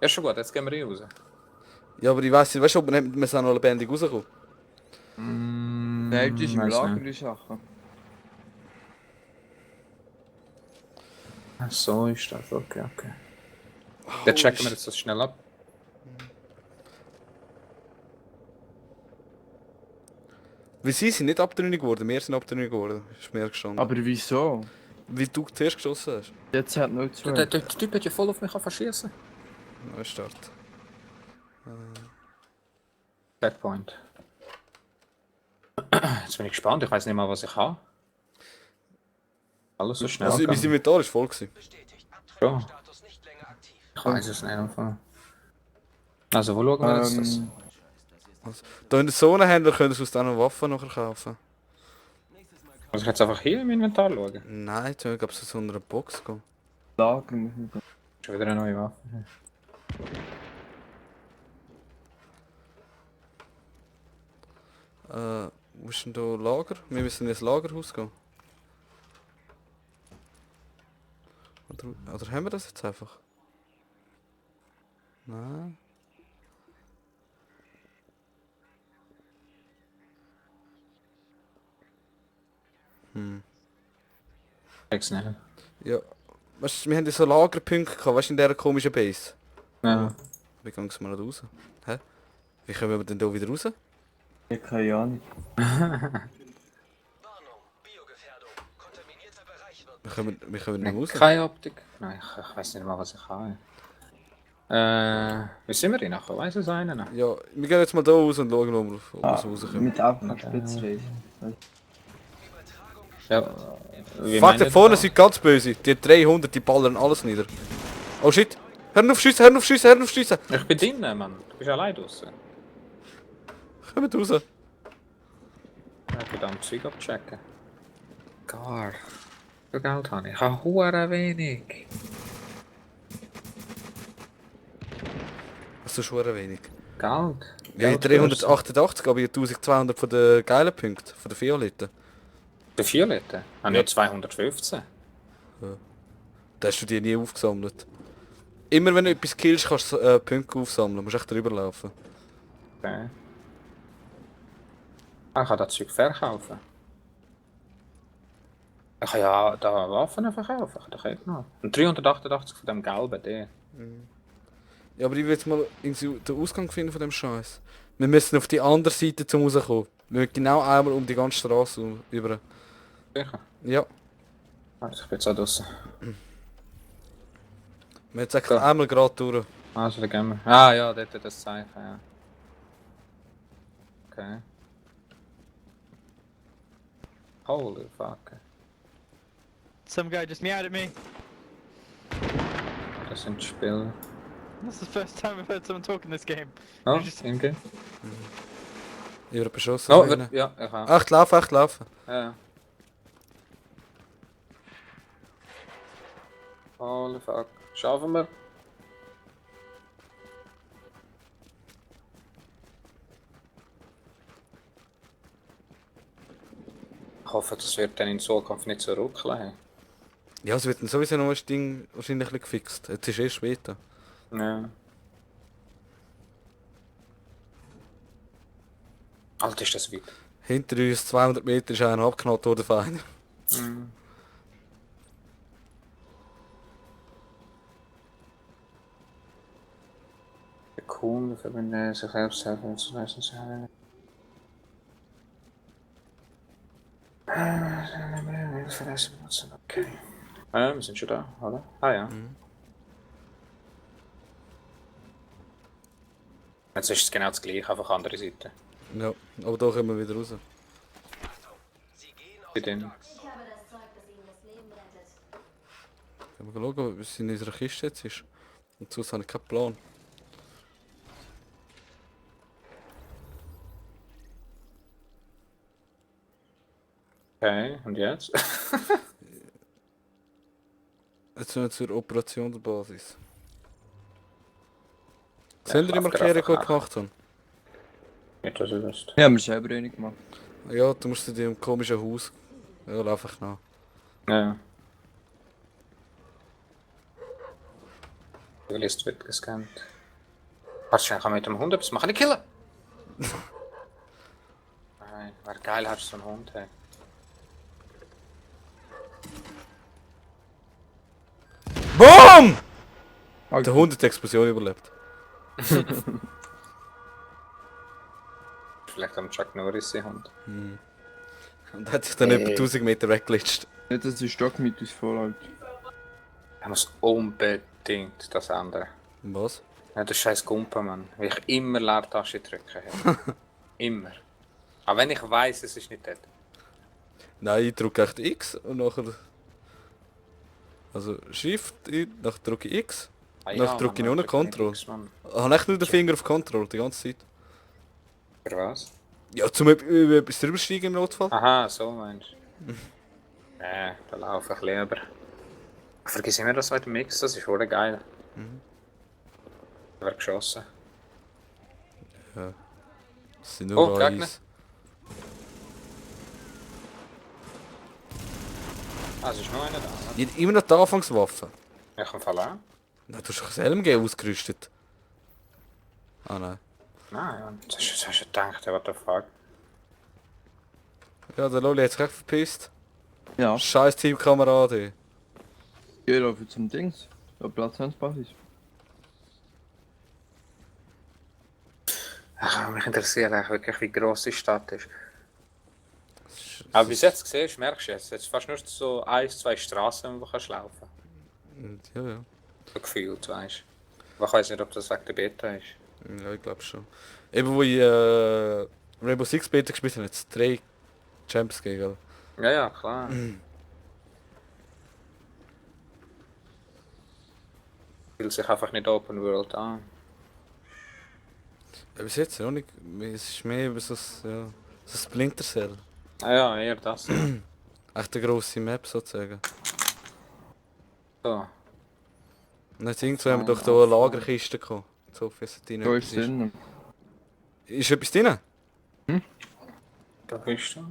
Ja, schon gut, jetzt gehen wir hier raus. Ja, aber ich weiss nicht, weißt du, ob wir sind noch lebendig rauskommen? Nein, das ist im weiss Lager nicht. die Sache. Ach so ist das, okay. Dann checken wir jetzt das schnell ab. Weil sie sind nicht abtrünnig geworden, wir sind abtrünnig geworden. Ist mir gestanden. Aber wieso? Wie du zuerst geschossen hast. Jetzt hat noch Ja, zwei. der Typ hat ja voll auf mich verschießen. Neustart. Checkpoint. Jetzt bin ich gespannt, ich weiß nicht mal, was ich habe. Alles so schnell. Also, mein gegangen. Inventar war voll. Gewesen. Ja. Ich weiß es nicht einfach. Also, wo schauen wir jetzt das? Da in der Zonenhändler könntest du uns dann noch Waffen nachher kaufen. Muss ich jetzt einfach hier im Inventar schauen? Nein, jetzt gab es so eine Box gehen. Lager müssen wir. Schon wieder eine neue Waffe. Wo ist denn da Lager? Wir müssen ins Lagerhaus gehen. Oder haben wir das jetzt einfach? Nein. Check's nicht. Ja. Weißt du, wir haben ja so Lagerpunkte gehabt, weißt du, in dieser komischen Base. Ja. Wie gehen wir nicht raus? Hä? Wie kommen wir denn da wieder raus? Ich habe keine Ahnung. Wir können nicht raus. Keine Optik. Nein, ich weiß nicht mal, was ich habe. Wie sind wir hier nachher? Weiss es einer noch? Ja, wir gehen jetzt mal da raus und schauen, ob wir Ah, rauskommen. mit Abfahrtsspitzreise. Ja. Wie Fuck, meint da ihr vorne das? sind ganz böse. Die 300, die ballern alles nieder. Oh shit! Hör auf schiessen, hör auf schiessen, hör auf schiessen! Ich bin drinnen, Mann. Du bist allein draußen. Kommt raus! Ich bin da am Zeug abchecken. Gar. Wie viel Geld habe ich? Ich habe hure wenig. Das ist schon wenig. Geld? Ja, Geld 388, aber ich 1200 von den geilen Punkten, von den Violetten. Der Violette? Habe ich 215. Da hast du die nie aufgesammelt. Immer wenn du etwas killst, kannst du Punkte aufsammeln. Du musst echt drüber laufen. Okay. Ah, ich kann das Zeug verkaufen. Ich kann ja da Waffen verkaufen, ich kann doch noch. Und 388 von dem gelben, der. Ja, aber ich will jetzt mal irgendwie den Ausgang finden von dem Scheiß. Wir müssen auf die andere Seite zum rauskommen. Wir müssen genau einmal um die ganze Straße über. Sicher? Ja. Also ich bin jetzt auch draussen. Wir jetzt eigentlich So. einmal gerade durch. Also, dann gehen wir. Ah ja, dort das Zeichen, ja. Okay. Holy fuck. Some guy just meowed at me. Das sind Spiele. That's the first time I've heard someone talk in this game. Oh, Just- in-game. Ich werde beschossen. Oh, von ihnen. ja, ich habe. Echt laufen, echt laufen. Ja. Holy fuck. Schaffen wir? Ich hoffe, das wird dann in Zukunft nicht so ruckeln. Ja, es wird dann sowieso noch ein Ding wahrscheinlich ein bisschen gefixt. Jetzt ist später. Ja. Alter, ist das weit. Hinter uns 200 Meter ist einer abgeknallt worden von einem. Mhm. Der Kunde verbindet sich selbst helfen zu leisten sein. Okay. Wir sind schon da, oder? Ah ja. Jetzt ist es genau das gleiche, einfach andere Seite. Ja, aber da kommen wir wieder raus. Bei denen. Ich habe das Zeug, das ihnen das Leben rettet. Können wir schauen, was in unserer Kiste jetzt ist. Und sonst habe ich keinen Plan. Okay, und jetzt? Jetzt sind wir zur Operationsbasis. Sehen die ich Markierung, die ich einfach gemacht habe? Nicht, dass ich wüsste. Ja, wir selber nicht gemacht. Ja, du musst in dem komischen Haus. Ja, lauf ich nach. Ja. Die Liste wird gescannt. Wahrscheinlich kann man mit dem Hund etwas machen. Nicht killen! Nein, wäre geil, hast du so einen Hund, hey. BOOM! Alter. Der Hund hat die Explosion überlebt. Vielleicht am Chuck Norris sein Hund. Und hat sich dann etwa 1000 Meter weggelitscht. Nicht, dass der Stock mit uns vollhält. Er muss unbedingt das ändern. Was? Ja, der scheiß Gumpen, Mann. Wie ich immer Leertasche drücke. Hey. Immer. Aber wenn ich weiss, es ist nicht dort. Nein, ich drücke echt X und nachher... Also Shift, nachher drücke ich X. Ah, Dann drücke ich nur noch drücke ich Control. nix, Mann. Ich habe echt nur den Finger auf Control die ganze Zeit. Für was? Ja, zum über etwas drüber steigen im Notfall. Aha, so meinst du. Da laufe ich lieber. Ich vergiss immer das mit dem Mix, das ist wohl geil. Da wird geschossen. Das sind nur Gegner. Eis. Ah, es ist noch einer da. Ne? Ich hab immer noch die Anfangswaffe. Ich kann Fall auch. Na, du hast doch das LMG ausgerüstet. Ah nein. Nein, ja. Das hast du gedacht, what the fuck. Ja, der Loli hat sich echt verpisst. Ja, Scheiß Teamkamerad, ey. geh auf zum Dings. Da Platz 1 Basis. Ach, mich interessiert eigentlich wirklich, wie gross die Stadt ist. Aber bis jetzt siehst, merkst du jetzt fast nur so 1-2 Straßen, wo du kannst laufen. Ja, ja. So gefühlt, weißt du. Ich weiß nicht, ob das wegen der Beta ist. Ja, ich glaube schon. Eben wo ich Rainbow Six Beta gespielt habe, hat es 3 Champs gegeben. Ja, ja, klar. Fühlt sich einfach nicht Open World an. Ja, bis jetzt auch nicht. Es ist mehr über so ein Splinter Cell. Ah ja, eher das. Ja. Echt eine grosse Map sozusagen. So. Und jetzt irgendwo haben wir doch hier eine Lagerkiste gehabt. Jetzt hoffe ich, dass drin Da etwas ist drin. Ist etwas drin? Da bist du.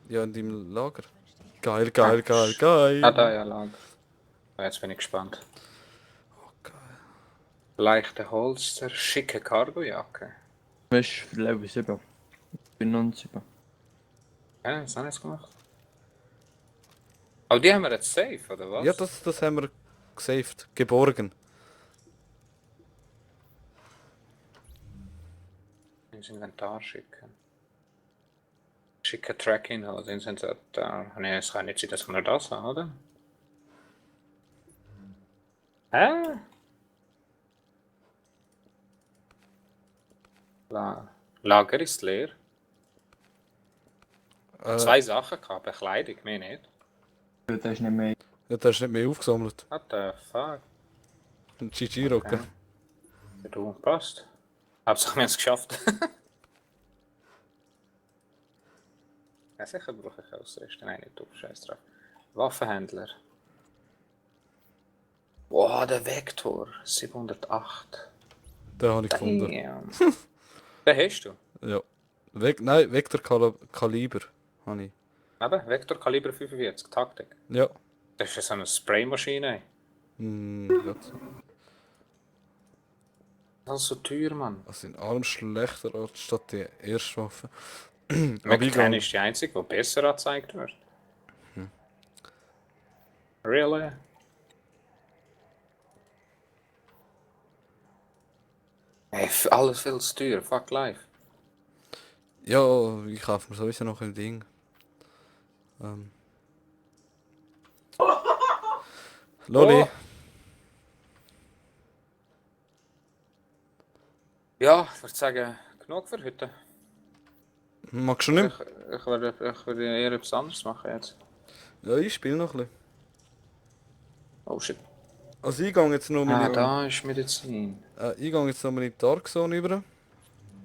Ja, in deinem Lager. Geil, geil, geil, geil. Ah, da, ja, Lager. Jetzt bin ich gespannt. Oh, geil. Leichte Holster, schicke Cargojacke. Das ist für Level 7. bin noch nicht über. Ja, das habe ich gemacht. Aber die haben wir jetzt safe, oder was? Ja, das haben wir gesaved. Geborgen. Ins Inventar schicken. Schicken Tracking, also ins Inventar. Ne, es kann nicht sein, dass wir nur das haben, oder? Hä? Lager ist leer. Zwei Sachen gehabt, Bekleidung, mehr nicht. Ja, das ist nicht mehr. Ja, das ist nicht mehr aufgesammelt. What the fuck? Ein GG-Rocken. Okay. Ja, du, passt. Hauptsache wir haben es geschafft. Ja, sicher brauche ich Ausrüstung. Nein, nicht du, scheiß drauf. Waffenhändler. Wow, der Vektor. 708. Den habe ich gefunden. Damn. Den hast du. Ja. Nein, Vektor Kaliber habe ich. Eben, Vektor Kaliber 45, Taktik. Ja. Das ist ja so eine Spraymaschine. Gut. Das ist so teuer, Mann. Das sind allem schlechter als statt die erste Waffe. McCann ist die einzige, die besser angezeigt wird. Really? Ey, alles viel zu teuer, fuck life. Ja, ich kaufe mir sowieso noch ein Ding. Loli. Oh. Ja, ich würde sagen, genug für heute. Magst du nicht Ich würde eher etwas anderes machen jetzt. mehr? Ja, ich spiele noch ein bisschen. Oh shit. Also ich gehe jetzt noch mal Da ist Medizin. ich gehe jetzt noch mal in die Dark Zone über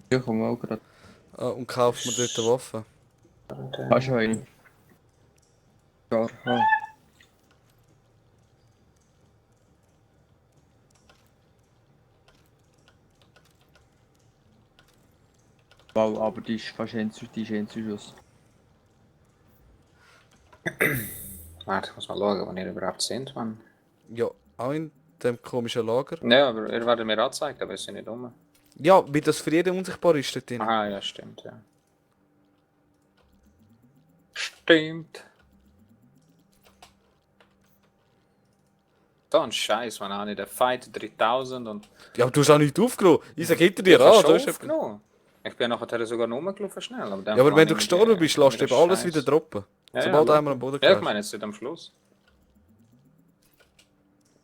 Ich komme auch gerade. und kaufe mir dort eine Waffe. Hast du eine? Ja, ja. Wow, aber die ist fast Endschuss. Warte, ich muss mal schauen, wo ihr überhaupt sind, Mann. Ja, auch in dem komischen Lager. Ja, aber ihr werdet mir angezeigt, aber wir sind nicht rum. Ja, wie das für jeden unsichtbar ist dort drin. Aha, ja, stimmt, ja. Stimmt. So ein Scheiß, man, habe ich den Fight 3000 und... Ja, aber du hast auch nicht aufgenommen. Ich sag hinter dir Ich hab an. schon Da ist aufgenommen. Ich bin nachher sogar rumgelaufen schnell. Aber, ja, aber wenn du gestorben bist, lässt du eben alles wieder droppen. Ja, Sobald ja, einmal am Boden Ja, ich gehst. meine jetzt nicht am Schluss.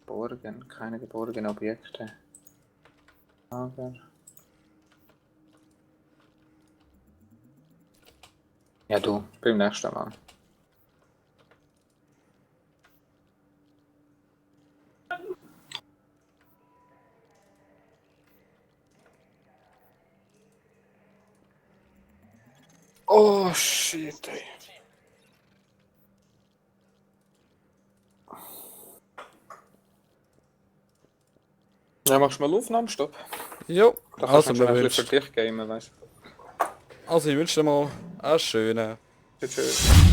Geborgen, keine geborgenen Objekte. Aber... Ja du, beim nächsten Mal. Oh shit, ey. Ja, machst du mal Aufnahmestopp? Ja, Da also, kannst du wir ein bisschen für wünschen, dich gamen, weißt du. also ich wünsche dir mal einen schönen. Tschüss.